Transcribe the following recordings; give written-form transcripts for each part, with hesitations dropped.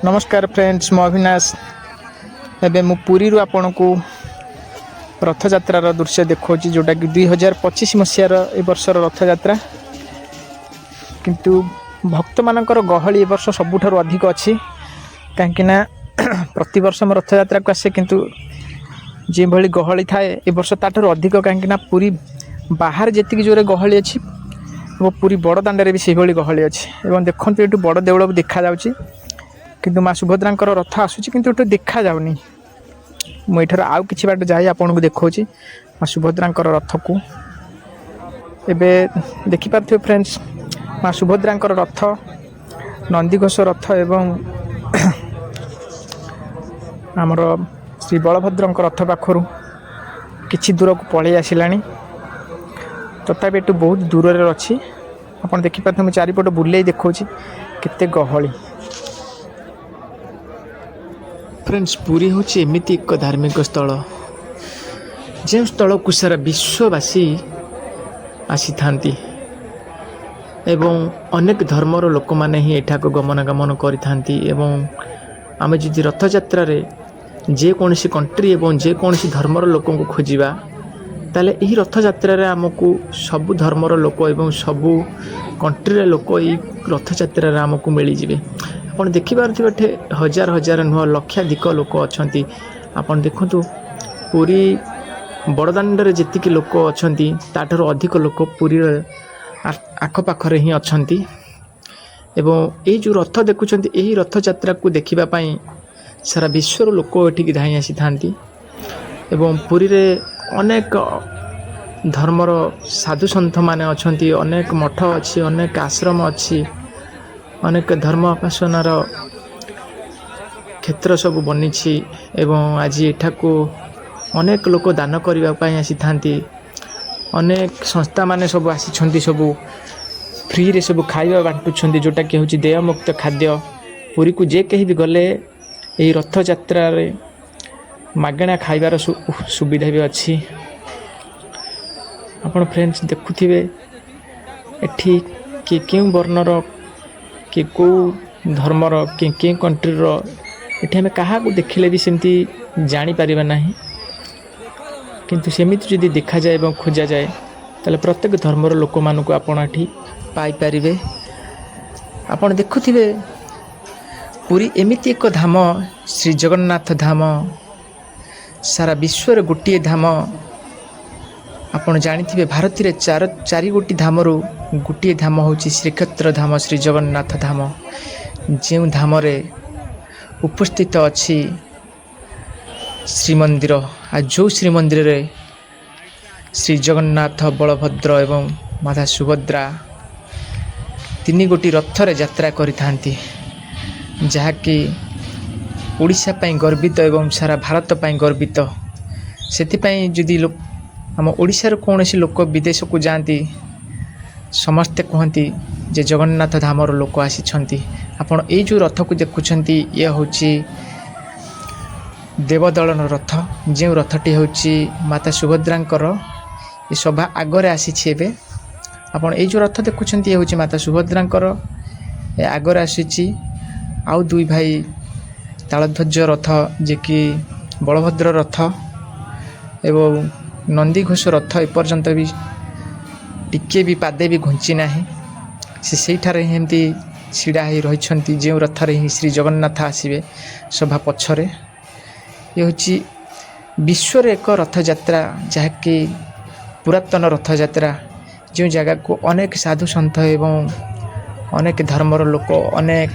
ନମସ୍କାର ଫ୍ରେଣ୍ଡସ୍, ମୁଁ ଅବିନାଶ। ଏବେ ମୁଁ ପୁରୀରୁ ଆପଣଙ୍କୁ ରଥଯାତ୍ରାର ଦୃଶ୍ୟ ଦେଖାଉଛି, ଯେଉଁଟାକି 2025 ମସିହାର ଏ ବର୍ଷର ରଥଯାତ୍ରା। କିନ୍ତୁ ଭକ୍ତମାନଙ୍କର ଗହଳି ଏ ବର୍ଷ ସବୁଠାରୁ ଅଧିକ ଅଛି, କାହିଁକିନା ପ୍ରତିବର୍ଷ ମୁଁ ରଥଯାତ୍ରାକୁ ଆସେ, କିନ୍ତୁ ଯେଉଁଭଳି ଗହଳି ଥାଏ ଏ ବର୍ଷ ତାଠାରୁ ଅଧିକ, କାହିଁକିନା ପୁରୀ ବାହାରେ ଯେତିକି ଜୋରେ ଗହଳି ଅଛି ଏବଂ ପୁରୀ ବଡ଼ ଦାଣ୍ଡରେ ବି ସେଇଭଳି ଗହଳି ଅଛି। ଏବଂ ଦେଖନ୍ତୁ, ଏଠୁ ବଡ଼ ଦେଉଳ ବି ଦେଖାଯାଉଛି, କିନ୍ତୁ ମା ସୁଭଦ୍ରାଙ୍କର ରଥ ଆସୁଛି, କିନ୍ତୁ ଏଠୁ ଦେଖାଯାଉନି। ମୁଁ ଏଠାରୁ ଆଉ କିଛି ବାଟ ଯାଇ ଆପଣଙ୍କୁ ଦେଖାଉଛି ମା ସୁଭଦ୍ରାଙ୍କର ରଥକୁ। ଏବେ ଦେଖିପାରୁଥିବେ ଫ୍ରେଣ୍ଡସ୍, ମା ସୁଭଦ୍ରାଙ୍କର ରଥ, ନନ୍ଦିଘୋଷ ରଥ ଏବଂ ଆମର ଶ୍ରୀ ବଳଭଦ୍ରଙ୍କ ରଥ ପାଖରୁ କିଛି ଦୂରକୁ ପଳେଇ ଆସିଲାଣି। ତଥାପି ଏଠୁ ବହୁତ ଦୂରରେ ଅଛି। ଆପଣ ଦେଖିପାରୁଥିବେ, ମୁଁ ଚାରିପଟ ବୁଲେଇ ଦେଖାଉଛି କେତେ ଗହଳି। ଫ୍ରେଣ୍ଡସ୍, ପୁରୀ ହେଉଛି ଏମିତି ଏକ ଧାର୍ମିକ ସ୍ଥଳ, ଯେଉଁ ସ୍ଥଳକୁ ସାରା ବିଶ୍ୱବାସୀ ଆସିଥାନ୍ତି ଏବଂ ଅନେକ ଧର୍ମର ଲୋକମାନେ ହିଁ ଏଠାକୁ ଗମନାଗମନ କରିଥାନ୍ତି। ଏବଂ ଆମେ ଯଦି ରଥଯାତ୍ରାରେ ଯେକୌଣସି କଣ୍ଟ୍ରି ଏବଂ ଯେକୌଣସି ଧର୍ମର ଲୋକଙ୍କୁ ଖୋଜିବା, ତାହେଲେ ଏହି ରଥଯାତ୍ରାରେ ଆମକୁ ସବୁ ଧର୍ମର ଲୋକ ଏବଂ ସବୁ କଣ୍ଟ୍ରିର ଲୋକ ଏଇ ରଥଯାତ୍ରାରେ ଆମକୁ ମିଳିଯିବେ। ଆପଣ ଦେଖିପାରୁଥିବେ, ଏଠି ହଜାର ହଜାର ନୁହଁ, ଲକ୍ଷାଧିକ ଲୋକ ଅଛନ୍ତି। ଆପଣ ଦେଖନ୍ତୁ, ପୁରୀ ବଡ଼ଦାଣ୍ଡରେ ଯେତିକି ଲୋକ ଅଛନ୍ତି, ତାଠାରୁ ଅଧିକ ଲୋକ ପୁରୀର ଆଖପାଖରେ ହିଁ ଅଛନ୍ତି। ଏବଂ ଏଇ ଯେଉଁ ରଥ ଦେଖୁଛନ୍ତି, ଏହି ରଥଯାତ୍ରାକୁ ଦେଖିବା ପାଇଁ ସାରା ବିଶ୍ୱର ଲୋକ ଏଠିକି ଧାଇଁ ଆସିଥାନ୍ତି। ଏବଂ ପୁରୀରେ ଅନେକ ଧର୍ମର ସାଧୁ ସନ୍ଥମାନେ ଅଛନ୍ତି, ଅନେକ ମଠ ଅଛି, ଅନେକ ଆଶ୍ରମ ଅଛି, ଅନେକ ଧର୍ମ ଉପାସନାର କ୍ଷେତ୍ର ସବୁ ବନିଛି। ଏବଂ ଆଜି ଏଠାକୁ ଅନେକ ଲୋକ ଦାନ କରିବା ପାଇଁ ଆସିଥାନ୍ତି। ଅନେକ ସଂସ୍ଥାମାନେ ସବୁ ଆସିଛନ୍ତି, ସବୁ ଫ୍ରିରେ ସବୁ ଖାଇବା ବାଣ୍ଟୁଛନ୍ତି, ଯେଉଁଟାକି ହେଉଛି ଦେୟମୁକ୍ତ ଖାଦ୍ୟ। ପୁରୀକୁ ଯେ କେହି ବି ଗଲେ ଏହି ରଥଯାତ୍ରାରେ ମାଗଣା ଖାଇବାର ସୁବିଧା ବି ଅଛି। ଆପଣ ଫ୍ରେଣ୍ଡସ୍ ଦେଖୁଥିବେ, ଏଠି କିଏ କେଉଁ ବର୍ଣ୍ଣର, କିଏ କେଉଁ ଧର୍ମର, କିଏ କେଉଁ କଣ୍ଟ୍ରିର, ଏଠି ଆମେ କାହାକୁ ଦେଖିଲେ ବି ସେମିତି ଜାଣିପାରିବା ନାହିଁ। କିନ୍ତୁ ସେମିତି ଯଦି ଦେଖାଯାଏ ଏବଂ ଖୋଜାଯାଏ, ତାହେଲେ ପ୍ରତ୍ୟେକ ଧର୍ମର ଲୋକମାନଙ୍କୁ ଆପଣ ଏଠି ପାଇପାରିବେ। ଆପଣ ଦେଖୁଥିବେ, ପୁରୀ ଏମିତି ଏକ ଧାମ, ଶ୍ରୀ ଜଗନ୍ନାଥ ଧାମ, ସାରା ବିଶ୍ୱରେ ଗୋଟିଏ ଧାମ। ଆପଣ ଜାଣିଥିବେ, ଭାରତରେ ଚାରି ଗୋଟି ଧାମରୁ ଗୋଟିଏ ଧାମ ହେଉଛି ଶ୍ରୀକ୍ଷେତ୍ର ଧାମ, ଶ୍ରୀ ଜଗନ୍ନାଥ ଧାମ, ଯେଉଁ ଧାମରେ ଉପସ୍ଥିତ ଅଛି ଶ୍ରୀମନ୍ଦିର, ଆଉ ଯେଉଁ ଶ୍ରୀମନ୍ଦିରରେ ଶ୍ରୀ ଜଗନ୍ନାଥ, ବଳଭଦ୍ର ଏବଂ ମାତା ସୁଭଦ୍ରା ତିନି ଗୋଟି ରଥରେ ଯାତ୍ରା କରିଥାନ୍ତି, ଯାହାକି ଓଡ଼ିଶା ପାଇଁ ଗର୍ବିତ ଏବଂ ସାରା ଭାରତ ପାଇଁ ଗର୍ବିତ। ସେଥିପାଇଁ ଯଦି ଆମ ଓଡ଼ିଶାର କୌଣସି ଲୋକ ବିଦେଶକୁ ଯାଆନ୍ତି, ସମସ୍ତେ କୁହନ୍ତି ଯେ ଜଗନ୍ନାଥ ଧାମର ଲୋକ ଆସିଛନ୍ତି। ଆପଣ ଏଇ ଯେଉଁ ରଥକୁ ଦେଖୁଛନ୍ତି, ଇଏ ହେଉଛି ଦେବଦଳନ ରଥ, ଯେଉଁ ରଥଟି ହେଉଛି ମାତା ସୁଭଦ୍ରାଙ୍କର। ଏ ସଭା ଆଗରେ ଆସିଛି ଏବେ। ଆପଣ ଏଇ ଯେଉଁ ରଥ ଦେଖୁଛନ୍ତି, ଇଏ ହେଉଛି ମାତା ସୁଭଦ୍ରାଙ୍କର, ଏ ଆଗରେ ଆସିଛି। ଆଉ ଦୁଇ ଭାଇ ତାଳଧ୍ୱଜ ରଥ, ଯିଏକି ବଳଭଦ୍ର ରଥ ଏବଂ ନନ୍ଦିଘୋଷ ରଥ, ଏପର୍ଯ୍ୟନ୍ତ ବି ଟିକିଏ ବି ପାଦେ ବି ଘୁଞ୍ଚି ନାହିଁ। ସେ ସେଇଠାରେ ହିଁ ଏମିତି ଛିଡ଼ା ହେଇ ରହିଛନ୍ତି, ଯେଉଁ ରଥରେ ହିଁ ଶ୍ରୀ ଜଗନ୍ନାଥ ଆସିବେ ସଭା ପଛରେ। ଇଏ ହେଉଛି ବିଶ୍ୱରେ ଏକ ରଥଯାତ୍ରା, ଯାହାକି ପୁରାତନ ରଥଯାତ୍ରା, ଯେଉଁ ଜାଗାକୁ ଅନେକ ସାଧୁ ସନ୍ଥ ଏବଂ ଅନେକ ଧର୍ମର ଲୋକ, ଅନେକ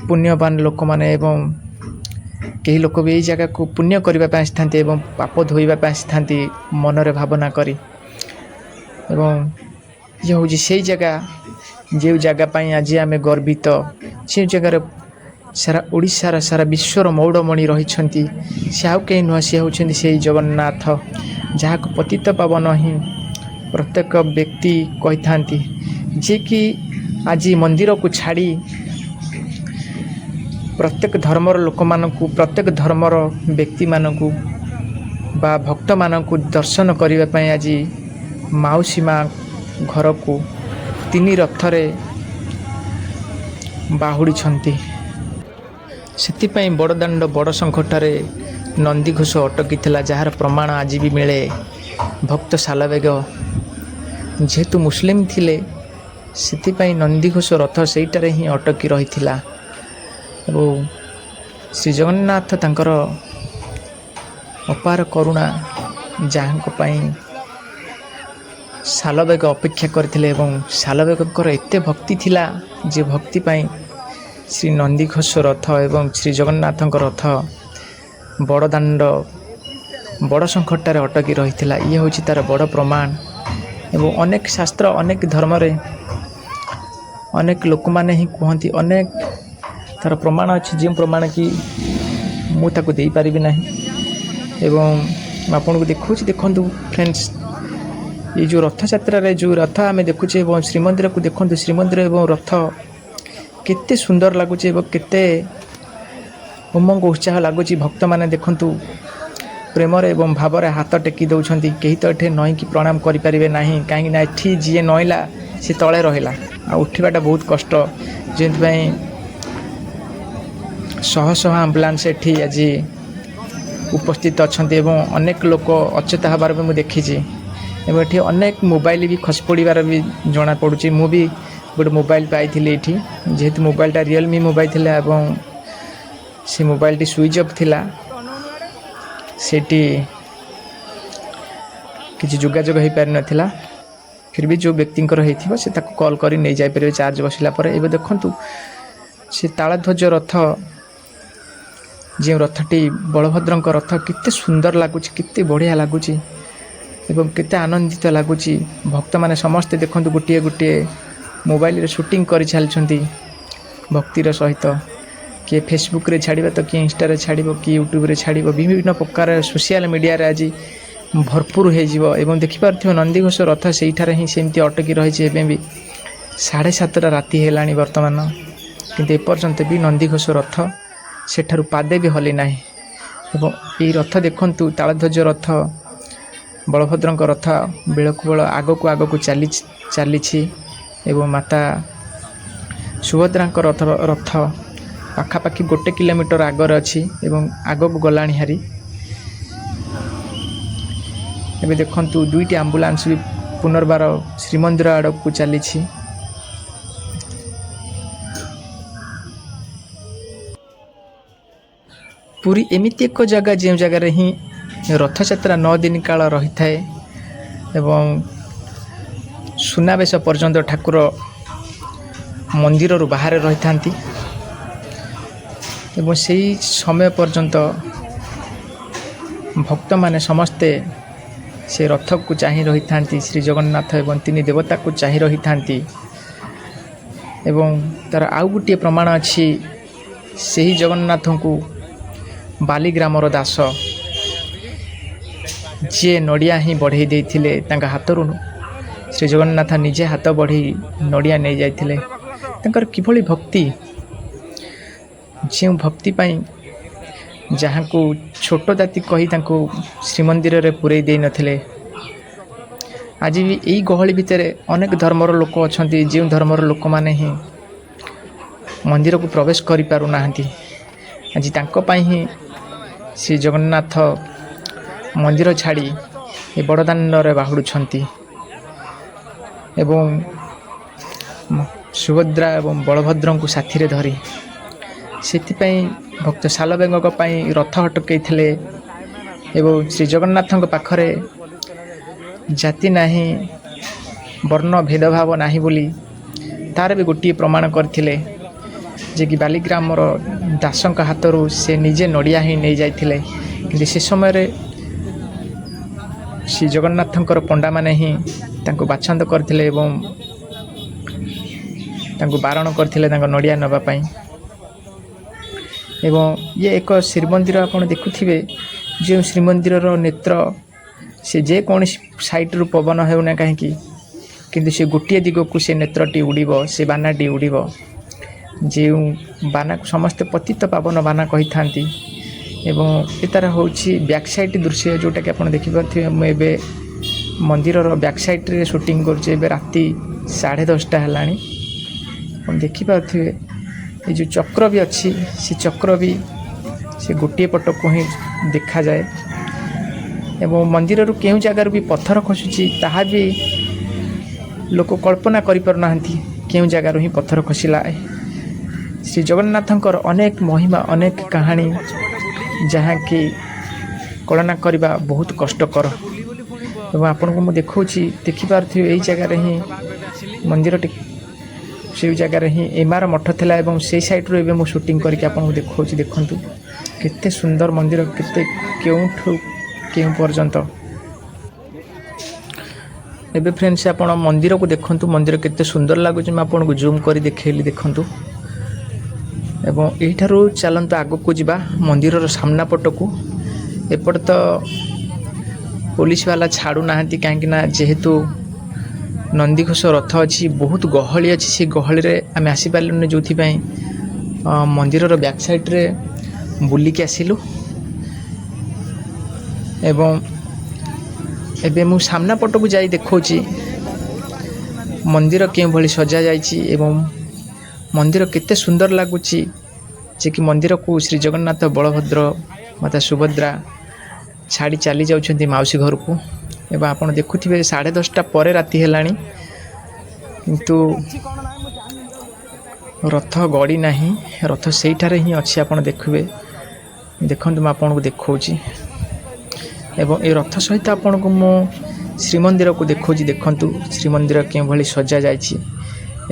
ପୁଣ୍ୟବାନ ଲୋକମାନେ ଏବଂ କେହି ଲୋକ ବି ଏଇ ଜାଗାକୁ ପୁଣ୍ୟ କରିବା ପାଇଁ ଆସିଥାନ୍ତି ଏବଂ ପାପ ଧୋଇବା ପାଇଁ ଆସିଥାନ୍ତି ମନରେ ଭାବନା କରି। ଏବଂ ଇଏ ହେଉଛି ସେଇ ଜାଗା, ଯେଉଁ ଜାଗା ପାଇଁ ଆଜି ଆମେ ଗର୍ବିତ, ଯେଉଁ ଜାଗାରେ ସାରା ଓଡ଼ିଶାର, ସାରା ବିଶ୍ୱର ମଉଡ଼ମଣି ରହିଛନ୍ତି। ସେ ଆଉ କେହି ନୁହଁ, ସେ ହେଉଛନ୍ତି ସେଇ ଜଗନ୍ନାଥ, ଯାହାକୁ ପତିତ ପାବନ ହିଁ ପ୍ରତ୍ୟେକ ବ୍ୟକ୍ତି କହିଥାନ୍ତି, ଯିଏକି ଆଜି ମନ୍ଦିରକୁ ଛାଡ଼ି ପ୍ରତ୍ୟେକ ଧର୍ମର ଲୋକମାନଙ୍କୁ, ପ୍ରତ୍ୟେକ ଧର୍ମର ବ୍ୟକ୍ତିମାନଙ୍କୁ ବା ଭକ୍ତମାନଙ୍କୁ ଦର୍ଶନ କରିବା ପାଇଁ ଆଜି ମାଉସୀ ମା ଘରକୁ ତିନି ରଥରେ ବାହୁଡ଼ିଛନ୍ତି। ସେଥିପାଇଁ ବଡ଼ଦାଣ୍ଡ ବଡ଼ ଶଙ୍ଖଠାରେ ନନ୍ଦିଘୋଷ ଅଟକିଥିଲା, ଯାହାର ପ୍ରମାଣ ଆଜି ବି ମିଳେ। ଭକ୍ତ ସାଲବେଗ ଯେହେତୁ ମୁସଲିମ ଥିଲେ, ସେଥିପାଇଁ ନନ୍ଦିଘୋଷ ରଥ ସେଇଟାରେ ହିଁ ଅଟକି ରହିଥିଲା ଏବଂ ଶ୍ରୀ ଜଗନ୍ନାଥ ତାଙ୍କର ଅପାର କରୁଣା, ଯାହାଙ୍କ ପାଇଁ ସାଲବେଗ ଅପେକ୍ଷା କରିଥିଲେ ଏବଂ ସାଲବେଗଙ୍କର ଏତେ ଭକ୍ତି ଥିଲା ଯେ ଭକ୍ତି ପାଇଁ ଶ୍ରୀ ନନ୍ଦିଘୋଷ ରଥ ଏବଂ ଶ୍ରୀ ଜଗନ୍ନାଥଙ୍କ ରଥ ବଡ଼ଦାଣ୍ଡ ବଡ଼ ଶଙ୍ଖଟାରେ ଅଟକି ରହିଥିଲା। ଇଏ ହେଉଛି ତା'ର ବଡ଼ ପ୍ରମାଣ। ଏବଂ ଅନେକ ଶାସ୍ତ୍ର, ଅନେକ ଧର୍ମରେ ଅନେକ ଲୋକମାନେ ହିଁ କୁହନ୍ତି, ଅନେକ ତା'ର ପ୍ରମାଣ ଅଛି, ଯେଉଁ ପ୍ରମାଣ କି ମୁଁ ତାକୁ ଦେଇପାରିବି ନାହିଁ। ଏବଂ ମୁଁ ଆପଣଙ୍କୁ ଦେଖାଉଛି, ଦେଖନ୍ତୁ ଫ୍ରେଣ୍ଡସ୍, ଏଇ ଯେଉଁ ରଥଯାତ୍ରାରେ ଯେଉଁ ରଥ ଆମେ ଦେଖୁଛେ ଏବଂ ଶ୍ରୀମନ୍ଦିରକୁ ଦେଖନ୍ତୁ, ଶ୍ରୀମନ୍ଦିର ଏବଂ ରଥ କେତେ ସୁନ୍ଦର ଲାଗୁଛି ଏବଂ କେତେ ଉମଙ୍ଗ ଉତ୍ସାହ ଲାଗୁଛି। ଭକ୍ତମାନେ ଦେଖନ୍ତୁ, ପ୍ରେମରେ ଏବଂ ଭାବରେ ହାତ ଟେକି ଦେଉଛନ୍ତି। କେହି ତ ଏଠି ନଇଁକି ପ୍ରଣାମ କରିପାରିବେ ନାହିଁ, କାହିଁକିନା ଏଠି ଯିଏ ନଇଁଲା ସେ ତଳେ ରହିଲା, ଆଉ ଉଠିବାଟା ବହୁତ କଷ୍ଟ। ଯେଉଁଥିପାଇଁ ଶହ ଶହ ଆମ୍ବୁଲାନ୍ସ ଏଠି ଆଜି ଉପସ୍ଥିତ ଅଛନ୍ତି ଏବଂ ଅନେକ ଲୋକ ଅଚେତ ହେବାର ବି ମୁଁ ଦେଖିଛି ଏବଂ ଏଠି ଅନେକ ମୋବାଇଲ ବି ଖସି ପଡ଼ିବାର ବି ଜଣାପଡ଼ୁଛି। ମୁଁ ବି ଗୋଟେ ମୋବାଇଲ ପାଇଥିଲି ଏଇଠି। ଯେହେତୁ ମୋବାଇଲଟା ରିଅଲମି ମୋବାଇଲ ଥିଲା ଏବଂ ସେ ମୋବାଇଲଟି ସୁଇଚ୍ ଅଫ୍ ଥିଲା, ସେଇଠି କିଛି ଯୋଗାଯୋଗ ହୋଇପାରିନଥିଲା। ଫିର୍ ବି ଯେଉଁ ବ୍ୟକ୍ତିଙ୍କର ହେଇଥିବ, ସେ ତାକୁ କଲ୍ କରି ନେଇଯାଇପାରିବେ ଚାର୍ଜ ବସିଲା ପରେ। ଏବେ ଦେଖନ୍ତୁ, ସେ ତାଳଧ୍ୱଜ ରଥ, ଯେଉଁ ରଥଟି ବଳଭଦ୍ରଙ୍କ ରଥ, କେତେ ସୁନ୍ଦର ଲାଗୁଛି, କେତେ ବଢ଼ିଆ ଲାଗୁଛି ଏବଂ କେତେ ଆନନ୍ଦିତ ଲାଗୁଛି। ଭକ୍ତମାନେ ସମସ୍ତେ ଦେଖନ୍ତୁ, ଗୋଟିଏ ଗୋଟିଏ ମୋବାଇଲରେ ସୁଟିଂ କରି ଚାଲିଛନ୍ତି ଭକ୍ତିର ସହିତ। କିଏ ଫେସବୁକ୍ରେ ଛାଡ଼ିବ ତ କିଏ ଇନଷ୍ଟାରେ ଛାଡ଼ିବ, କିଏ ୟୁଟ୍ୟୁବରେ ଛାଡ଼ିବ। ବିଭିନ୍ନ ପ୍ରକାର ସୋସିଆଲ ମିଡ଼ିଆରେ ଆଜି ଭରପୁର ହେଇଯିବ। ଏବଂ ଦେଖିପାରୁଥିବ, ନନ୍ଦିଘୋଷ ରଥ ସେଇଠାରେ ହିଁ ସେମିତି ଅଟକି ରହିଛି। ଏବେ ବି 7:30 ରାତି ହେଲାଣି ବର୍ତ୍ତମାନ, କିନ୍ତୁ ଏପର୍ଯ୍ୟନ୍ତ ବି ନନ୍ଦିଘୋଷ ରଥ ସେଠାରୁ ପାଦେ ବି ହଲି ନାହିଁ। ଏବଂ ଏଇ ରଥ ଦେଖନ୍ତୁ, ତାଳଧ୍ୱଜ ରଥ, ବଳଭଦ୍ରଙ୍କ ରଥ ବେଳକୁ ବେଳ ଆଗକୁ ଆଗକୁ ଚାଲିଛି ଏବଂ ମାତା ସୁଭଦ୍ରାଙ୍କ ରଥ ପାଖାପାଖି 1 କିଲୋମିଟର ଆଗରେ ଅଛି ଏବଂ ଆଗକୁ ଗଲାଣି ହାରି। ଏବେ ଦେଖନ୍ତୁ, ଦୁଇଟି ଆମ୍ବୁଲାନ୍ସ ବି ପୁନର୍ବାର ଶ୍ରୀମନ୍ଦିର ଆଡ଼କୁ ଚାଲିଛି। ପୁରୀ ଏମିତି ଏକ ଜାଗା, ଯେଉଁ ଜାଗାରେ ହିଁ ରଥଯାତ୍ରା 9 ଦିନ କାଳ ରହିଥାଏ ଏବଂ ସୁନାବେଶ ପର୍ଯ୍ୟନ୍ତ ଠାକୁର ମନ୍ଦିରରୁ ବାହାରେ ରହିଥାନ୍ତି ଏବଂ ସେଇ ସମୟ ପର୍ଯ୍ୟନ୍ତ ଭକ୍ତମାନେ ସମସ୍ତେ ସେ ରଥକୁ ଚାହିଁ ରହିଥାନ୍ତି, ଶ୍ରୀ ଜଗନ୍ନାଥ ଏବଂ ତିନି ଦେବତାକୁ ଚାହିଁ ରହିଥାନ୍ତି। ଏବଂ ତା'ର ଆଉ ଗୋଟିଏ ପ୍ରମାଣ ଅଛି, ସେହି ଜଗନ୍ନାଥଙ୍କୁ ବାଲିଗ୍ରାମର ଦାସ ଯିଏ ନଡ଼ିଆ ହିଁ ବଢ଼େଇ ଦେଇଥିଲେ, ତାଙ୍କ ହାତରୁ ଶ୍ରୀ ଜଗନ୍ନାଥ ନିଜେ ହାତ ବଢ଼େଇ ନଡ଼ିଆ ନେଇଯାଇଥିଲେ। ତାଙ୍କର କିଭଳି ଭକ୍ତି, ଯେଉଁ ଭକ୍ତି ପାଇଁ ଯାହାଙ୍କୁ ଛୋଟ ଜାତି କହି ତାଙ୍କୁ ଶ୍ରୀମନ୍ଦିରରେ ପୂରେଇ ଦେଇନଥିଲେ। ଆଜି ବି ଏଇ ଗହଳି ଭିତରେ ଅନେକ ଧର୍ମର ଲୋକ ଅଛନ୍ତି, ଯେଉଁ ଧର୍ମର ଲୋକମାନେ ହିଁ ମନ୍ଦିରକୁ ପ୍ରବେଶ କରିପାରୁନାହାନ୍ତି। ଆଜି ତାଙ୍କ ପାଇଁ ହିଁ ଶ୍ରୀ ଜଗନ୍ନାଥ ମନ୍ଦିର ଛାଡ଼ି ଏ ବଡ଼ଦାଣ୍ଡରେ ବାହୁଡ଼ୁଛନ୍ତି ଏବଂ ସୁଭଦ୍ରା ଏବଂ ବଳଭଦ୍ରଙ୍କୁ ସାଥିରେ ଧରି। ସେଥିପାଇଁ ଭକ୍ତ ସାଲବେଗଙ୍କ ପାଇଁ ରଥ ଅଟକେଇଥିଲେ ଏବଂ ଶ୍ରୀ ଜଗନ୍ନାଥଙ୍କ ପାଖରେ ଜାତି ନାହିଁ, ବର୍ଣ୍ଣ ଭେଦଭାବ ନାହିଁ ବୋଲି ତାର ବି ଗୋଟିଏ ପ୍ରମାଣ କରିଥିଲେ ଯେ କି ବାଲିଗ୍ରାମର ଦାସଙ୍କ ହାତରୁ ସେ ନିଜେ ନଡ଼ିଆ ହିଁ ନେଇଯାଇଥିଲେ। କିନ୍ତୁ ସେ ସମୟରେ ଶ୍ରୀ ଜଗନ୍ନାଥଙ୍କର ପଣ୍ଡାମାନେ ହିଁ ତାଙ୍କୁ ବାଛନ୍ଦ କରିଥିଲେ ଏବଂ ତାଙ୍କୁ ବାରଣ କରିଥିଲେ ତାଙ୍କ ନଡ଼ିଆ ନେବା ପାଇଁ। ଏବଂ ଇଏ ଏକ ଶ୍ରୀମନ୍ଦିର ଆପଣ ଦେଖୁଥିବେ, ଯେଉଁ ଶ୍ରୀମନ୍ଦିରର ନେତ୍ର ସେ ଯେକୌଣସି ସାଇଡ଼ରୁ ପବନ ହେଉନା କାହିଁକି, କିନ୍ତୁ ସେ ଗୋଟିଏ ଦିଗକୁ ସେ ନେତ୍ରଟି ଉଡ଼ିବ, ସେ ବାନାଟି ଉଡ଼ିବ, ଯେଉଁ ବାନାକୁ ସମସ୍ତେ ପତିତ ପାବନ ବାନା କହିଥାନ୍ତି। ଏବଂ ଏ ତାର ହେଉଛି ବ୍ୟାକ୍ ସାଇଡ଼୍ ଦୃଶ୍ୟ, ଯେଉଁଟାକି ଆପଣ ଦେଖିପାରୁଥିବେ। ମୁଁ ଏବେ ମନ୍ଦିରର ବ୍ୟାକ୍ ସାଇଡ଼୍ରେ ସୁଟିଂ କରୁଛି। ଏବେ ରାତି 10:30 ହେଲାଣି। ଆପଣ ଦେଖିପାରୁଥିବେ, ଏ ଯେଉଁ ଚକ୍ର ବି ଅଛି, ସେ ଚକ୍ର ବି ସେ ଗୋଟିଏ ପଟକୁ ହିଁ ଦେଖାଯାଏ। ଏବଂ ମନ୍ଦିରରୁ କେଉଁ ଜାଗାରୁ ବି ପଥର ଖସୁଛି, ତାହା ବି ଲୋକ କଳ୍ପନା କରିପାରୁନାହାନ୍ତି, କେଉଁ ଜାଗାରୁ ହିଁ ପଥର ଖସିଲା। ଶ୍ରୀ ଜଗନ୍ନାଥଙ୍କର ଅନେକ ମହିମା, ଅନେକ କାହାଣୀ, ଯାହାକି କଳନା କରିବା ବହୁତ କଷ୍ଟକର। ଏବଂ ଆପଣଙ୍କୁ ମୁଁ ଦେଖାଉଛି, ଦେଖିପାରୁଥିବେ, ଏଇ ଜାଗାରେ ହିଁ ମନ୍ଦିରଟି, ସେଇ ଜାଗାରେ ହିଁ ଏମାର ମଠ ଥିଲା। ଏବଂ ସେଇ ସାଇଡ଼ରୁ ଏବେ ମୁଁ ସୁଟିଂ କରିକି ଆପଣଙ୍କୁ ଦେଖାଉଛି। ଦେଖନ୍ତୁ କେତେ ସୁନ୍ଦର ମନ୍ଦିର, କେତେ କେଉଁଠୁ କେଉଁ ପର୍ଯ୍ୟନ୍ତ। ଏବେ ଫ୍ରେଣ୍ଡସ୍, ଆପଣ ମନ୍ଦିରକୁ ଦେଖନ୍ତୁ, ମନ୍ଦିର କେତେ ସୁନ୍ଦର ଲାଗୁଛି। ମୁଁ ଆପଣଙ୍କୁ ଜୁମ୍ କରି ଦେଖେଇଲି, ଦେଖନ୍ତୁ। ଏବଂ ଏଇଠାରୁ ଚାଲନ୍ତୁ ଆଗକୁ ଯିବା ମନ୍ଦିରର ସାମ୍ନା ପଟକୁ। ଏପଟେ ତ ପୋଲିସ ବାଲା ଛାଡ଼ୁନାହାନ୍ତି, କାହିଁକି ନା ଯେହେତୁ ନନ୍ଦିଘୋଷ ରଥ ଅଛି, ବହୁତ ଗହଳି ଅଛି, ସେ ଗହଳିରେ ଆମେ ଆସିପାରିଲୁନି, ଯେଉଁଥିପାଇଁ ମନ୍ଦିରର ବ୍ୟାକ୍ ସାଇଡ଼୍ରେ ବୁଲିକି ଆସିଲୁ। ଏବଂ ଏବେ ମୁଁ ସାମ୍ନା ପଟକୁ ଯାଇ ଦେଖାଉଛି ମନ୍ଦିର କେଉଁଭଳି ସଜାଯାଇଛି ଏବଂ ମନ୍ଦିର କେତେ ସୁନ୍ଦର ଲାଗୁଛି, ଯେ କି ମନ୍ଦିରକୁ ଶ୍ରୀ ଜଗନ୍ନାଥ, ବଳଭଦ୍ର, ମାତା ସୁଭଦ୍ରା ଛାଡ଼ି ଚାଲି ଯାଉଛନ୍ତି ମାଉସୀ ଘରକୁ। ଏବଂ ଆପଣ ଦେଖୁଥିବେ, 10:30 ପରେ ରାତି ହେଲାଣି, କିନ୍ତୁ ରଥ ଗଡ଼ି ନାହିଁ, ରଥ ସେଇଠାରେ ହିଁ ଅଛି। ଆପଣ ଦେଖିବେ, ଦେଖନ୍ତୁ, ମୁଁ ଆପଣଙ୍କୁ ଦେଖାଉଛି। ଏବଂ ଏ ରଥ ସହିତ ଆପଣଙ୍କୁ ମୁଁ ଶ୍ରୀମନ୍ଦିରକୁ ଦେଖାଉଛି। ଦେଖନ୍ତୁ ଶ୍ରୀମନ୍ଦିର କେଉଁଭଳି ସଜାଯାଇଛି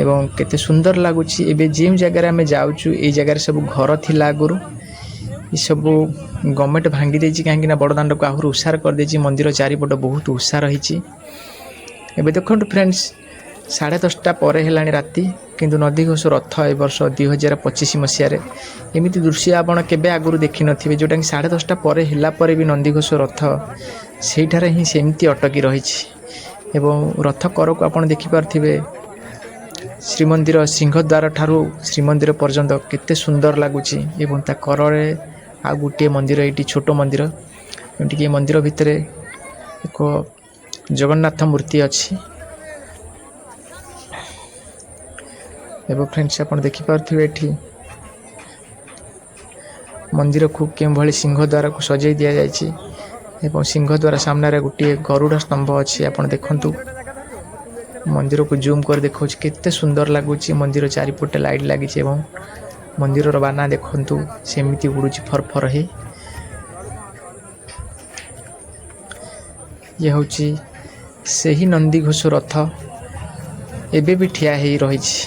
ଏବଂ କେତେ ସୁନ୍ଦର ଲାଗୁଛି। ଏବେ ଯେଉଁ ଜାଗାରେ ଆମେ ଯାଉଛୁ, ଏଇ ଜାଗାରେ ସବୁ ଘର ଥିଲା ଆଗରୁ। ଏସବୁ ଗଭର୍ଣ୍ଣମେଣ୍ଟ ଭାଙ୍ଗି ଦେଇଛି, କାହିଁକି ନା ବଡ଼ ଦାଣ୍ଡକୁ ଆହୁରି ଉଷାର କରିଦେଇଛି। ମନ୍ଦିର ଚାରିପଟ ବହୁତ ଉଷାର ହେଇଛି। ଏବେ ଦେଖନ୍ତୁ ଫ୍ରେଣ୍ଡସ୍, 10:30 ପରେ ହେଲାଣି ରାତି, କିନ୍ତୁ ନନ୍ଦିଘୋଷ ରଥ ଏ ବର୍ଷ 2025 ମସିହାରେ ଏମିତି ଦୃଶ୍ୟ ଆପଣ କେବେ ଆଗରୁ ଦେଖିନଥିବେ, ଯେଉଁଟାକି 10:30 ପରେ ହେଲା ପରେ ବି ନନ୍ଦିଘୋଷ ରଥ ସେଇଠାରେ ହିଁ ସେମିତି ଅଟକି ରହିଛି। ଏବଂ ରଥ କରକୁ ଆପଣ ଦେଖିପାରୁଥିବେ, ଶ୍ରୀମନ୍ଦିର ସିଂହଦ୍ୱାର ଠାରୁ ଶ୍ରୀମନ୍ଦିର ପର୍ଯ୍ୟନ୍ତ କେତେ ସୁନ୍ଦର ଲାଗୁଛି। ଏବଂ ତା କରରେ ଆଉ ଗୋଟିଏ ମନ୍ଦିର, ଏଇଠି ଛୋଟ ମନ୍ଦିର, ଯେଉଁଠିକି ଏ ମନ୍ଦିର ଭିତରେ ଏକ ଜଗନ୍ନାଥ ମୂର୍ତ୍ତି ଅଛି। ଏବଂ ଫ୍ରେଣ୍ଡସ୍, ଆପଣ ଦେଖିପାରୁଥିବେ ଏଠି ମନ୍ଦିରକୁ କେଉଁଭଳି ସିଂହଦ୍ୱାରକୁ ସଜେଇ ଦିଆଯାଇଛି। ଏବଂ ସିଂହଦ୍ୱାର ସାମ୍ନାରେ ଗୋଟିଏ ଗରୁଡ଼ ସ୍ତମ୍ଭ ଅଛି। ଆପଣ ଦେଖନ୍ତୁ, ମନ୍ଦିରକୁ ଜୁମ୍ କରି ଦେଖାଉଛି, କେତେ ସୁନ୍ଦର ଲାଗୁଛି। ମନ୍ଦିର ଚାରିପଟେ ଲାଇଟ୍ ଲାଗିଛି ଏବଂ ମନ୍ଦିରର ବାନା ଦେଖନ୍ତୁ, ସେମିତି ଉଡ଼ୁଛି ଫର ଫର ହେଇ। ଇଏ ହେଉଛି ସେହି ନନ୍ଦିଘୋଷ ରଥ, ଏବେ ବି ଠିଆ ହେଇ ରହିଛି।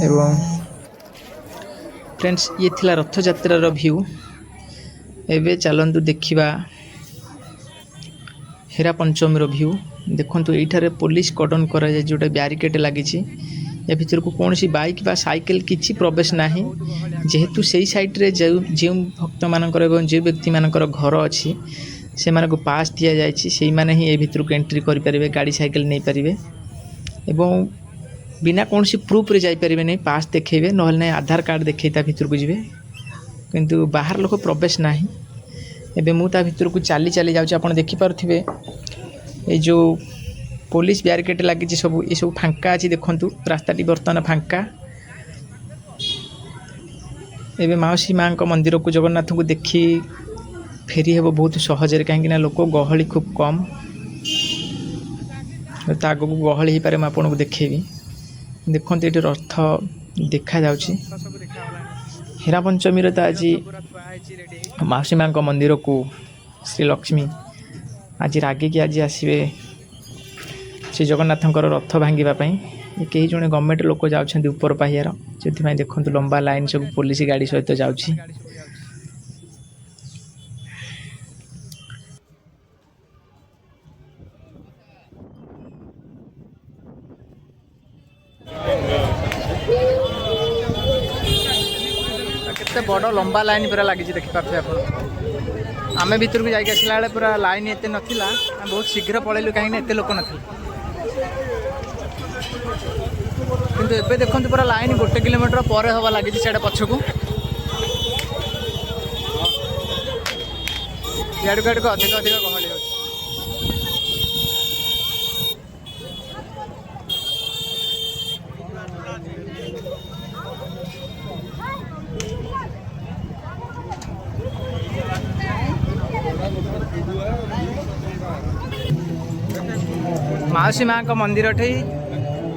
ଏବଂ ଫ୍ରେଣ୍ଡସ୍, ଇଏ ଥିଲା ରଥଯାତ୍ରାର ଭ୍ୟୁ। ଏବେ ଚାଲନ୍ତୁ ଦେଖିବା ହେରା ପଞ୍ଚମୀର ଭ୍ୟୁ। ଦେଖନ୍ତୁ, ଏଇଠାରେ ପୋଲିସ କର୍ଡ଼ନ କରାଯାଇଛି, ଯେଉଁଟା ବ୍ୟାରିକେଡ଼ ଲାଗିଛି। ଏ ଭିତରକୁ କୌଣସି ବାଇକ୍ ବା ସାଇକେଲ କିଛି ପ୍ରବେଶ ନାହିଁ। ଯେହେତୁ ସେଇ ସାଇଡ଼୍ରେ ଯେଉଁ ଯେଉଁ ଭକ୍ତମାନଙ୍କର ଏବଂ ଯେଉଁ ବ୍ୟକ୍ତିମାନଙ୍କର ଘର ଅଛି, ସେମାନଙ୍କୁ ପାସ୍ ଦିଆଯାଇଛି, ସେଇମାନେ ହିଁ ଏ ଭିତରକୁ ଏଣ୍ଟ୍ରି କରିପାରିବେ, ଗାଡ଼ି ସାଇକେଲ ନେଇପାରିବେ ଏବଂ ବିନା କୌଣସି ପ୍ରୁଫ୍ରେ ଯାଇପାରିବେ ନାହିଁ। ପାସ୍ ଦେଖେଇବେ, ନହେଲେ ନାହିଁ ଆଧାର କାର୍ଡ଼ ଦେଖେଇ ତା ଭିତରକୁ ଯିବେ, କିନ୍ତୁ ବାହାର ଲୋକ ପ୍ରବେଶ ନାହିଁ। ଏବେ ମୁଁ ତା ଭିତରକୁ ଚାଲି ଚାଲି ଯାଉଛି। ଆପଣ ଦେଖିପାରୁଥିବେ, ଏଇ ଯେଉଁ ପୋଲିସ ବ୍ୟାରିକେଡ଼ ଲାଗିଛି ସବୁ, ଏସବୁ ଫାଙ୍କା ଅଛି। ଦେଖନ୍ତୁ, ରାସ୍ତାଟି ବର୍ତ୍ତମାନ ଫାଙ୍କା। ଏବେ ମାଉସୀ ମାଆଙ୍କ ମନ୍ଦିରକୁ ଜଗନ୍ନାଥଙ୍କୁ ଦେଖି ଫେରି ହେବ ବହୁତ ସହଜରେ, କାହିଁକିନା ଲୋକ ଗହଳି ଖୁବ୍ କମ୍। ତା ଆଗକୁ ଗହଳି ହେଇପାରେ, ମୁଁ ଆପଣଙ୍କୁ ଦେଖେଇବି। ଦେଖନ୍ତୁ, ଏଠି ରଥ ଦେଖାଯାଉଛି। ହେରା ପଞ୍ଚମୀରେ ତ ଆଜି ମାଉସୀ ମାଆଙ୍କ ମନ୍ଦିରକୁ ଶ୍ରୀ ଲକ୍ଷ୍ମୀ ଆଜି ରାଗିକି ଆଜି ଆସିବେ ଶ୍ରୀ ଜଗନ୍ନାଥଙ୍କର ରଥ ଭାଙ୍ଗିବା ପାଇଁ। କେହି ଜଣେ ଗଭର୍ଣ୍ଣମେଣ୍ଟ ଲୋକ ଯାଉଛନ୍ତି ଉପର ପାହିଆର, ସେଥିପାଇଁ ଦେଖନ୍ତୁ ଲମ୍ବା ଲାଇନ୍ ସବୁ ପୋଲିସ ଗାଡ଼ି ସହିତ ଯାଉଛି। କେତେ ବଡ଼ ଲମ୍ବା ଲାଇନ୍ ପୁରା ଲାଗିଛି, ଦେଖିପାରୁଥିବେ ଆପଣ। ଆମେ ଭିତରକୁ ଯାଇକି ଆସିଲା ବେଳେ ପୁରା ଲାଇନ୍ ଏତେ ନଥିଲା। ଆମେ ବହୁତ ଶୀଘ୍ର ପଳେଇଲୁ, କାହିଁକିନା ଏତେ ଲୋକ ନଥିଲେ। କିନ୍ତୁ ଏବେ ଦେଖନ୍ତୁ, ପୁରା ଲାଇନ୍ 1 କିଲୋମିଟର ପରେ ହବା ଲାଗିଛି ସିଆଡ଼େ ପଛକୁ। ଇଆଡ଼କୁ ଆଡ଼କୁ ଅଧିକ ଅଧିକ ଗହଳି ହେଉଛି। ମାଉସୀ ମାଙ୍କ ମନ୍ଦିରଠି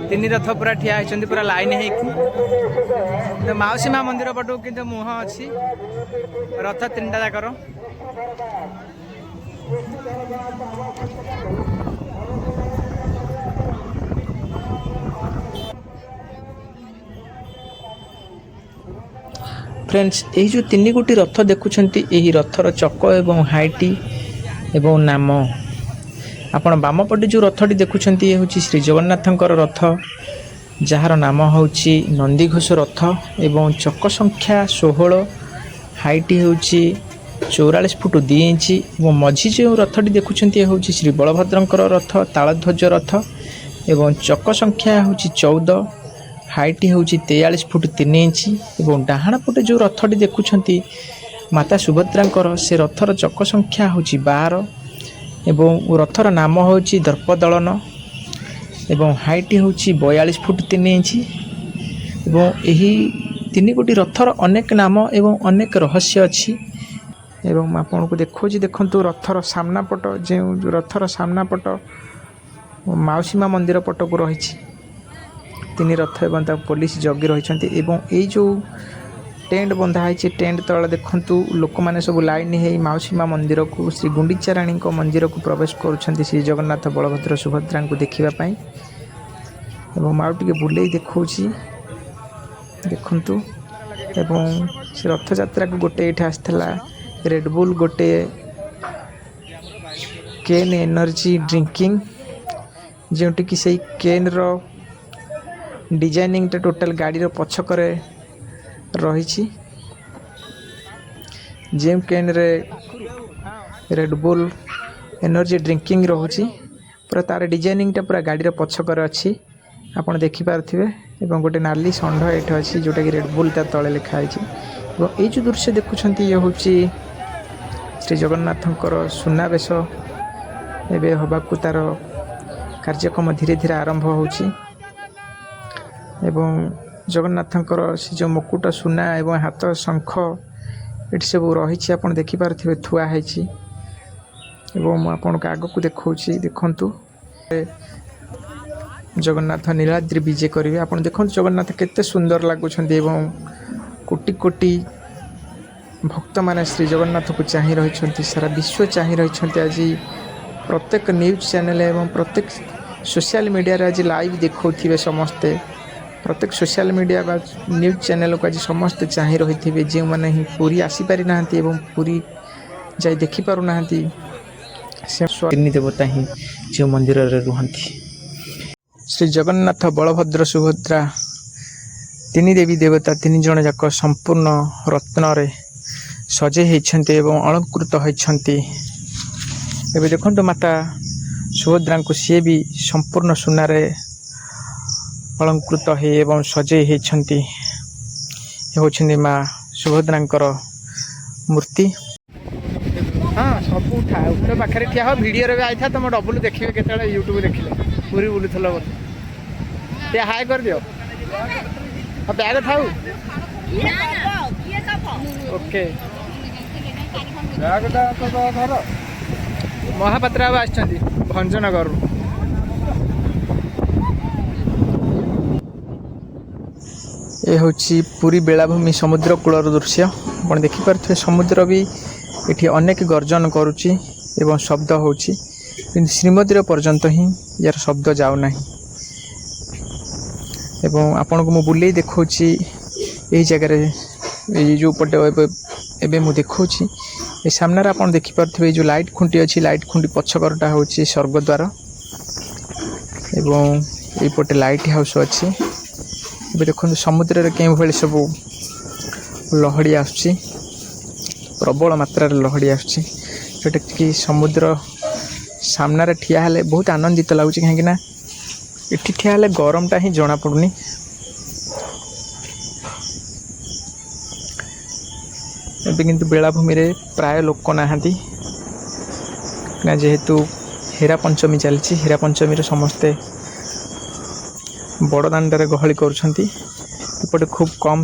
ତିନି ରଥ ପୁରା ଠିଆ ହେଇଛନ୍ତି, ପୁରା ଲାଇନ୍ ହେଇକି। ତ ମାଉସୀ ମା ମନ୍ଦିର ପଟକୁ କିନ୍ତୁ ମୁହଁ ଅଛି ରଥ ତିନିଟା ଯାକର। ଫ୍ରେଣ୍ଡସ୍, ଏହି ଯେଉଁ ତିନି ଗୋଟି ରଥ ଦେଖୁଛନ୍ତି, ଏହି ରଥର ଚକ ଏବଂ ହାଇଟି ଏବଂ ନାମ। ଆପଣ ବାମ ପଟେ ଯେଉଁ ରଥଟି ଦେଖୁଛନ୍ତି, ଏ ହେଉଛି ଶ୍ରୀ ଜଗନ୍ନାଥଙ୍କର ରଥ, ଯାହାର ନାମ ହେଉଛି ନନ୍ଦିଘୋଷ ରଥ ଏବଂ ଚକ ସଂଖ୍ୟା 16, ହାଇଟ୍ ହେଉଛି 44 ଫୁଟ 2 ଇଞ୍ଚ। ଏବଂ ମଝି ଯେଉଁ ରଥଟି ଦେଖୁଛନ୍ତି, ଏ ହେଉଛି ଶ୍ରୀ ବଳଭଦ୍ରଙ୍କର ରଥ, ତାଳଧ୍ୱଜ ରଥ ଏବଂ ଚକ ସଂଖ୍ୟା ହେଉଛି 14, ହାଇଟ୍ ହେଉଛି 43 ଫୁଟ 3 ଇଞ୍ଚ। ଏବଂ ଡାହାଣ ପଟେ ଯେଉଁ ରଥଟି ଦେଖୁଛନ୍ତି, ମାତା ସୁଭଦ୍ରାଙ୍କର, ସେ ରଥର ଚକ ସଂଖ୍ୟା ହେଉଛି 12 ଏବଂ ରଥର ନାମ ହେଉଛି ଦର୍ପଦଳନ ଏବଂ ହାଇଟ୍ ହେଉଛି 42 ଫୁଟ 3 ଇଞ୍ଚ। ଏବଂ ଏହି ତିନି ଗୋଟି ରଥର ଅନେକ ନାମ ଏବଂ ଅନେକ ରହସ୍ୟ ଅଛି। ଏବଂ ମୁଁ ଆପଣଙ୍କୁ ଦେଖାଉଛି, ଦେଖନ୍ତୁ ରଥର ସାମ୍ନା ପଟ, ଯେଉଁ ରଥର ସାମ୍ନା ପଟ ମାଉସୀ ମା ମନ୍ଦିର ପଟକୁ ରହିଛି ତିନି ରଥ ଏବଂ ତାକୁ ପୋଲିସ ଜଗି ରହିଛନ୍ତି। ଏବଂ ଏଇ ଯେଉଁ ଟେଣ୍ଟ ବନ୍ଧା ହେଇଛି, ଟେଣ୍ଟ ତଳେ ଦେଖନ୍ତୁ ଲୋକମାନେ ସବୁ ଲାଇନ୍ ହେଇ ମାଉସୀ ମା ମନ୍ଦିରକୁ, ଶ୍ରୀ ଗୁଣ୍ଡିଚା ରାଣୀଙ୍କ ମନ୍ଦିରକୁ ପ୍ରବେଶ କରୁଛନ୍ତି ଶ୍ରୀ ଜଗନ୍ନାଥ, ବଳଭଦ୍ର, ସୁଭଦ୍ରାଙ୍କୁ ଦେଖିବା ପାଇଁ। ଏବଂ ଆଉ ଟିକେ ବୁଲେଇ ଦେଖାଉଛି, ଦେଖନ୍ତୁ। ଏବଂ ସେ ରଥଯାତ୍ରାକୁ ଗୋଟେ ଏଇଠି ଆସିଥିଲା ରେଡ଼ବୁଲ୍, ଗୋଟେ କେନ୍ ଏନର୍ଜି ଡ୍ରିଙ୍କିଂ, ଯେଉଁଠିକି ସେଇ କେନ୍ର ଡିଜାଇନିଂଟା ଟୋଟାଲ ଗାଡ଼ିର ପଛକରେ ରହିଛି। ଯେଉଁ କେନ୍ରେ ରେଡ଼ବୁଲ୍ ଏନର୍ଜି ଡ୍ରିଙ୍କିଂ ରହୁଛି, ପୁରା ତାର ଡିଜାଇନିଂଟା ପୁରା ଗାଡ଼ିର ପଛକରେ ଅଛି, ଆପଣ ଦେଖିପାରୁଥିବେ। ଏବଂ ଗୋଟେ ନାଲି ଷଣ୍ଢ ଏଇଠି ଅଛି, ଯେଉଁଟାକି ରେଡ଼ବୁଲ୍ ତା ତଳେ ଲେଖା ହେଇଛି। ଏବଂ ଏଇ ଯେଉଁ ଦୃଶ୍ୟ ଦେଖୁଛନ୍ତି, ଇଏ ହେଉଛି ଶ୍ରୀ ଜଗନ୍ନାଥଙ୍କର ସୁନାବେଶ। ଏବେ ହେବାକୁ ତାର କାର୍ଯ୍ୟକ୍ରମ ଧୀରେ ଧୀରେ ଆରମ୍ଭ ହେଉଛି। ଏବଂ ଜଗନ୍ନାଥଙ୍କର ସେ ଯେଉଁ ମୁକୁଟ ସୁନା ଏବଂ ହାତ ଶଙ୍ଖ ଏଠି ସବୁ ରହିଛି, ଆପଣ ଦେଖିପାରୁଥିବେ ଥୁଆ ହେଇଛି। ଏବଂ ମୁଁ ଆପଣଙ୍କୁ ଆଗକୁ ଦେଖାଉଛି, ଦେଖନ୍ତୁ, ଜଗନ୍ନାଥ ନୀଳାଦ୍ରି ବିଜେ କରିବେ। ଆପଣ ଦେଖନ୍ତୁ ଜଗନ୍ନାଥ କେତେ ସୁନ୍ଦର ଲାଗୁଛନ୍ତି ଏବଂ କୋଟି କୋଟି ଭକ୍ତମାନେ ଶ୍ରୀ ଜଗନ୍ନାଥକୁ ଚାହିଁ ରହିଛନ୍ତି, ସାରା ବିଶ୍ୱ ଚାହିଁ ରହିଛନ୍ତି। ଆଜି ପ୍ରତ୍ୟେକ ନ୍ୟୁଜ୍ ଚ୍ୟାନେଲ୍ ଏବଂ ପ୍ରତ୍ୟେକ ସୋସିଆଲ ମିଡ଼ିଆରେ ଆଜି ଲାଇଭ୍ ଦେଖାଉଥିବେ ସମସ୍ତେ। ପ୍ରତ୍ୟେକ ସୋସିଆଲ ମିଡ଼ିଆ ବା ନ୍ୟୁଜ୍ ଚ୍ୟାନେଲକୁ ଆଜି ସମସ୍ତେ ଚାହିଁ ରହିଥିବେ। ଯେଉଁମାନେ ହିଁ ପୁରୀ ଆସିପାରିନାହାନ୍ତି ଏବଂ ପୁରୀ ଯାଇ ଦେଖିପାରୁନାହାନ୍ତି, ସେ ତିନି ଦେବତା ହିଁ ଯେଉଁ ମନ୍ଦିରରେ ରୁହନ୍ତି, ଶ୍ରୀ ଜଗନ୍ନାଥ, ବଳଭଦ୍ର, ସୁଭଦ୍ରା, ତିନି ଦେବୀ ଦେବତା ତିନି ଜଣ ଯାକ ସମ୍ପୂର୍ଣ୍ଣ ରତ୍ନରେ ସଜେଇ ହେଇଛନ୍ତି ଏବଂ ଅଳଙ୍କୃତ ହୋଇଛନ୍ତି। ଏବେ ଦେଖନ୍ତୁ ମାତା ସୁଭଦ୍ରାଙ୍କୁ, ସିଏ ବି ସମ୍ପୂର୍ଣ୍ଣ ସୁନାରେ ଅଳଙ୍କୃତ ହେଇ ଏବଂ ସଜେଇ ହେଇଛନ୍ତି। ଏ ହେଉଛନ୍ତି ମା ସୁଭଦ୍ରାଙ୍କର ମୂର୍ତ୍ତି। ହଁ, ସବୁ ଉଠା, ଉପରେ ପାଖରେ ଠିଆ ହବ, ଭିଡ଼ିଓରେ ବି ଆଇଥା। ତମ ଡବୁଲ ଦେଖିବେ କେତେବେଳେ ୟୁଟ୍ୟୁବ ଦେଖିଲେ ପୁରୀ ବୁଲୁଥିଲ ବୋଲି। ଟିକେ ହାଏ କରିଦିଅ। ଆଉ ବ୍ୟାଗ ଥାଉ। ଓକେ। ବ୍ୟାଗଟା ତ ଧର। ମହାପାତ୍ର ବାବୁ ଆସିଛନ୍ତି ଭଞ୍ଜନଗରରୁ। ଏ ହେଉଛି ପୁରୀ ବେଳାଭୂମି ସମୁଦ୍ର କୂଳର ଦୃଶ୍ୟ। ଆପଣ ଦେଖିପାରୁଥିବେ, ସମୁଦ୍ର ବି ଏଠି ଅନେକ ଗର୍ଜନ କରୁଛି ଏବଂ ଶବ୍ଦ ହେଉଛି, କିନ୍ତୁ ଶ୍ରୀମନ୍ଦିର ପର୍ଯ୍ୟନ୍ତ ହିଁ ୟାର ଶବ୍ଦ ଯାଉନାହିଁ। ଏବଂ ଆପଣଙ୍କୁ ମୁଁ ବୁଲେଇ ଦେଖାଉଛି ଏହି ଜାଗାରେ, ଏଇ ଯେଉଁ ପଟେ ଏବେ ମୁଁ ଦେଖାଉଛି, ଏ ସାମ୍ନାରେ ଆପଣ ଦେଖିପାରୁଥିବେ ଏଇ ଯେଉଁ ଲାଇଟ୍ ଖୁଣ୍ଟି ଅଛି, ଲାଇଟ୍ ଖୁଣ୍ଟି ପଛକରଟା ହେଉଛି ସ୍ୱର୍ଗଦ୍ୱାର ଏବଂ ଏଇପଟେ ଲାଇଟ୍ ହାଉସ୍ ଅଛି। ଏବେ ଦେଖନ୍ତୁ ସମୁଦ୍ରରେ କେଉଁଭଳି ସବୁ ଲହଡ଼ି ଆସୁଛି, ପ୍ରବଳ ମାତ୍ରାରେ ଲହଡ଼ି ଆସୁଛି, ଯେଉଁଟାକି ସମୁଦ୍ର ସାମ୍ନାରେ ଠିଆ ହେଲେ ବହୁତ ଆନନ୍ଦିତ ଲାଗୁଛି, କାହିଁକିନା ଏଠି ଠିଆ ହେଲେ ଗରମଟା ହିଁ ଜଣାପଡ଼ୁନି। ଏବେ କିନ୍ତୁ ବେଳାଭୂମିରେ ପ୍ରାୟ ଲୋକ ନାହାନ୍ତି ନା, ଯେହେତୁ ହେରା ପଞ୍ଚମୀ ଚାଲିଛି। ହେରା ପଞ୍ଚମୀରେ ସମସ୍ତେ ବଡ଼ ଦାଣ୍ଡରେ ଗହଳି କରୁଛନ୍ତି। ଏପଟେ ଖୁବ୍ କମ୍